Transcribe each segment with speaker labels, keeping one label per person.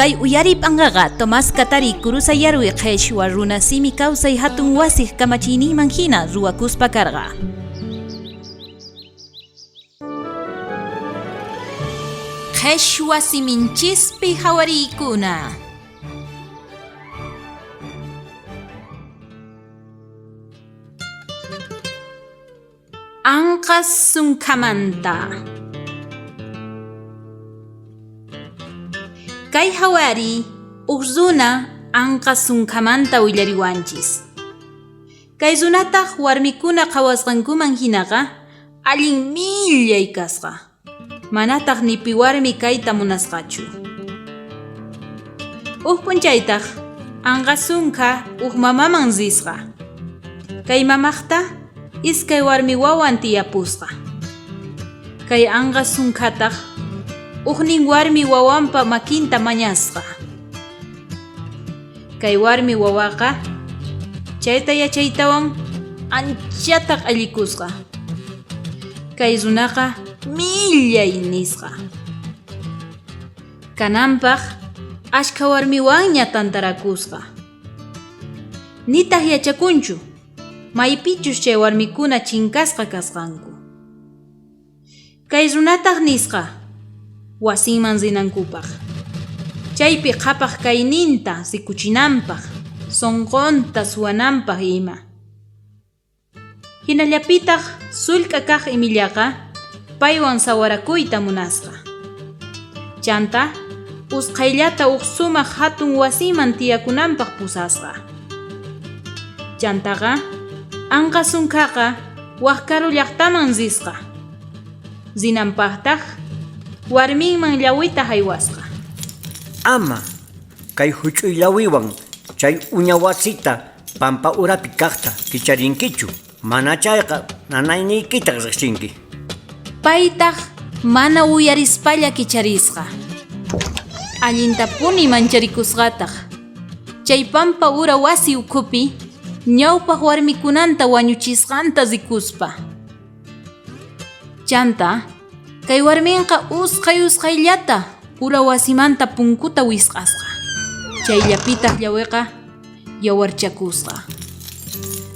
Speaker 1: Kay uyariy p'anqaqa Tomás Katari Kurusayarwi qheshwa runa simi kawsay hatun wasiq kamachiyninman hina ruwakuspa karqa. Qheshwa siminchispi hawariykuna. Anqas sunkhamanta. Kay hawari uj runa anqas sunkhamanta willariwanchis. Kay runataj warmikuna qhawasqankuman hinaqa allin millay kasqa. Manataj ni pi warmi kayta munasqachu. Uj p'unchaytaj anqasunkha uj mamaman risqa. Kay mamajta iskay warmi wawan tiyapusqa. Kay anqasunkhataj ujnin warmi wawanpa makinta mañasqa. Kay warmi wawaqa chayta yachaytawan anchata q'allikusqa. Kay runaqa millay nisqa. Kananpaj ashkha warmiwanña tantarakusqa. Nitaj yachakunchu maypichus chay warmikuna chinkasqa kasqanku. Kay runataj nisqa wasinman rinankupaj, chaypi qhapaj kayninta rikuchinanpaj, sonqonta suwananpaj ima. Jinallapitaj sullk'a kaj imillaqa paywan sawarakuyta munasqa. Chantá usqhayllata uj sumaj jatun wasiman tiyakunanpaj pusasqa. Chantaqa anqa sunkhaqa waj karu llajtaman risqa. Rinanpajtaj warminman llawita jaywasqa.
Speaker 2: Ama kay juch'uy llawiwan chay uña wasita pampa urapi kajta kicharinkichu, manachayqa nanayniykitaj rejsinki.
Speaker 1: Paytaj mana uyarispalla kicharisqa. Allintapuni mancharikusqataj. Chay pampa ura wasi ukhupi ñawpaj warmikunanta wañuchisqanta rikuspa. Chanta, kay warminqa usqhay usqhayllata ura wasimanta punkuta wisq'asqa. Chayllapitaj llawiqa yawarchakusqa.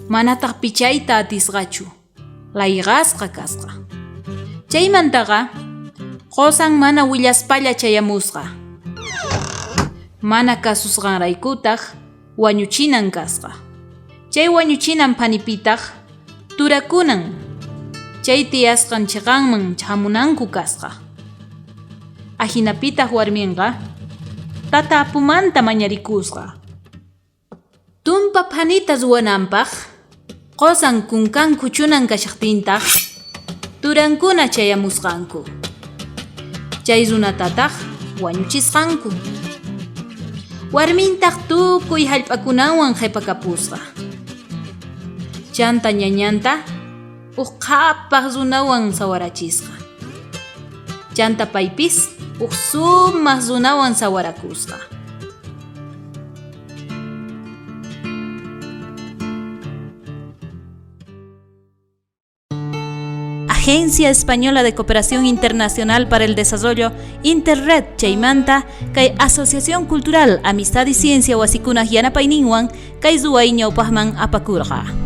Speaker 1: Manataj pichayta atisqachu, layqasqa kasqa. Chaymantaqa qosan mana willaspalla chayamusqa. Mana kasusqanraykutaj wañuchinan kasqa. Chay wañuchinan phanipitaj turakunan chay tiyasqan cheqanman chamunanku kasqa. Ajinapitaj warminqa tata apumanta mañarikusqa. Tumpa phanita ruwananpaj qosan kunkan khuchunan kashajtintaj turankuna chayamusqanku. Chay runatataj wañuchisqanku. Warmintaj tukuy jallp'akunanwan qhepakapusqa. Chanta ñañanta uj qhapaj runawan sawarachisqa. Chanta paypis uj sumaj runawan sawarakusqa. Agencia Española de Cooperación Internacional para el Desarrollo, Interred chaymanta, kay Asociación Cultural Amistad y Ciencia wasikunaj yanapayninwan kay ruway ñawpajman apakurqa.